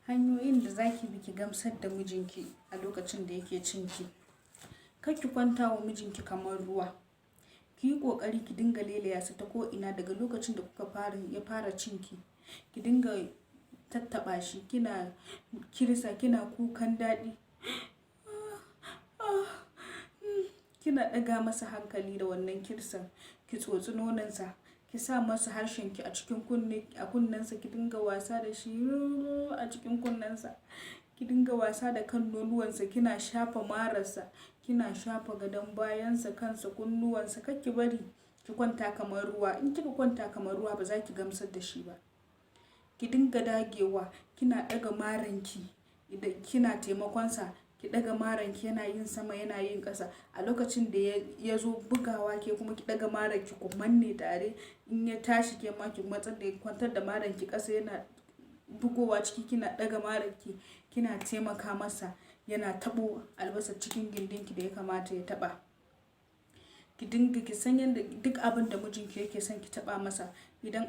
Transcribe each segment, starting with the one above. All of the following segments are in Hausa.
Hanyoyin da za ki bi ki gamsar da mijinki a lokacin da yake cinki. Kar ki kwanta wa mijinki kamar ruwa. Ki yi ƙoƙari ki dinga lelaya sa ta ko'ina daga lokacin da kuka fara ya fara cinki. Ki dinga tattaɓa shi, kina kirsa, kina kukan daɗi. Kina ɗaga masa hankali da wannan kirsan. Ki tsotsi nononsa, ki sa masa harshenki a cikin kunne, a kunnensa, ki dinga wasa da shi a cikin kunnensa. Ki dinga wasa da kan nonuwansa, kina shafa mararsa, kina shafa gadon bayansa, kansa, kunnuwansa. Kar ki bari ki kwanta kamar ruwa. In kika kwanta kamar ruwa, ba za ki gamsar da shi ba. Ki dinga dagewa, kina ɗaga maranki idan kina taimakonsa. Ki ɗaga maranki yana yin sama, yana yin ƙasa. A lokacin da ya zo bugawa, ke kuma ki ɗaga maranki ku manne tare. In ya tashi, ke ma ki matsar da kwantar da maranki ƙasa, yana bugowa ciki, kina ɗaga maranki, kina taimaka masa yana taɓo albasar cikin gindinki da ya kamata ya taɓa. Ki dinga ki san yadda duk abin da mijinki yake son ki taɓa masa. Idan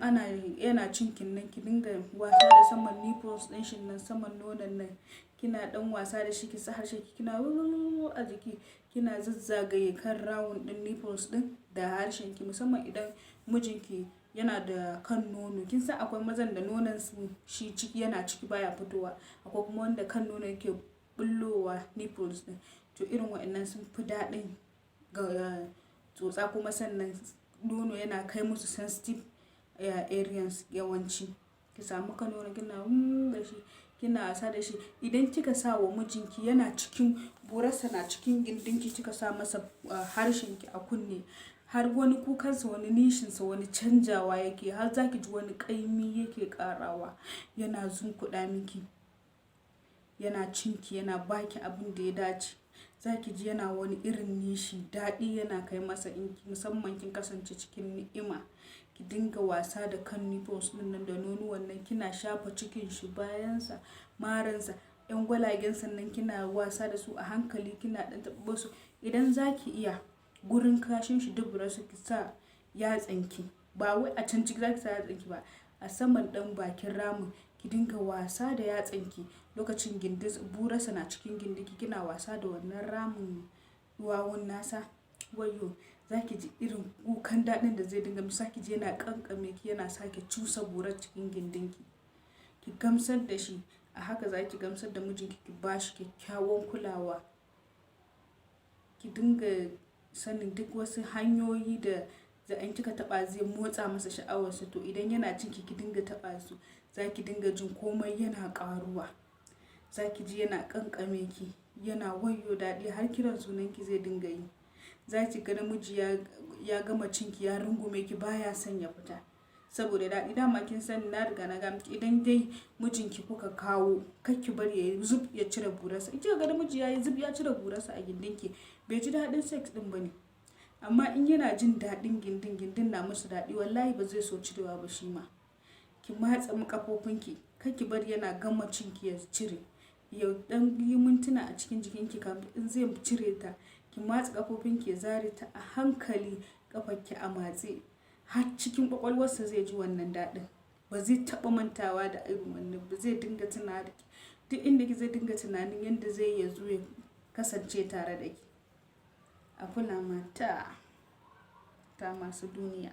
yana cinkin nan, ki dinga wasa da saman nipples ɗin shi nan, saman nonon nan. Kina ɗan wasa da shi, ki sa harshenki kina a jiki, kina zazzagaye kan round ɗin nipples ɗin da harshenki, musamman idan mijinki yana da kan nono. Kin san akwai mazan da nonon su shi ciki yana ciki baya fitowa. Akwai kuma wanda kan nono yake bullowa nipples ɗin. To, irin waɗannan sun fi daɗin ga tsotsa, kuma sannan nono yana kai musu sensitive areas yawanci. Ki samu kan nono kina da shi, kina wasa da shi. Idan kika sa wa mijinki yana cikin burarsa na cikin gindinki, kika sa masa harshenki a kunne, har wani kukansa, wani nishinsa, wani canjawa yake, har za ki ji wani ƙaimi yake ƙarawa. Yana zunkuɗa miki, yana cinki, yana baki abin da ya dace. Za ki ji yana wani irin nishi, daɗi yana kai masa in musamman kin kasance cikin ni'ima. Ki dinga wasa da kan nipples ɗin nan da nonuwan nan, kina shafa cikin shi, bayansa, maransa, 'yan gwalagen sannan kina wasa da su a hankali, kina ɗan taɓa su. Idan za ki iya, gurin kashin shi, duburarsa, ki sa yatsanki. Ba wai a can ciki za ki sa yatsanki ba, a saman ɗan bakin ramin ki dinga wasa da yatsanki lokacin gindin burarsa na cikin gindinki, kina wasa da wannan ramin ɗuwawun nasa. Wayyo! Za ki ji irin kukan daɗin da zai dinga. Za ki ji yana ƙanƙame ki, yana sake cusa burar cikin gindinki. Ki gamsar da shi. A haka za ki gamsar da mijinki, ki ba shi kyakkyawan kulawa. Ki dinga sanin duk wasu hanyoyi da in kika taɓa zai motsa masa sha'awarsa. To, idan yana cinki, ki dinga taɓa su. Za ki dinga jin komai yana ƙaruwa. Za ki ji yana ƙanƙame ki, yana wayyo daɗi, har kiran sunanki zai dinga yi. Za ki ga namiji ya gama cinki, ya rungume ki, baya son ya fita saboda daɗi. Dama kin sani, na riga na gaya miki, idan dai mijinki kuka kawo, kar ki bari ya yi zub ya cire burarsa. In kika ga namiji ya yi zub ya cire burarsa a gindinki, bai ji daɗin sex ɗin ba ne. Amma in yana jin daɗin gindin, gindin na musu daɗi, wallahi ba zai so cirewa ba shi ma. Ki matse ƙafofinki, kar ki bari yana gama cinki ya cire. Ya ɗan yi mintuna a cikin jikinki kafin in zai cire ta. Ki matse ƙafofinki, ya zare ta a hankali, ƙafarki a matse. Har cikin ƙwaƙwalwarsa zai ji wannan daɗin. Ba zai taɓa mantawa da irin wannan ba, zai dinga tuna da ki. Duk inda ki zai dinga tunanin yadda zai yi ya zo ya kasance tare da ki. A kula mata ta masu duniya.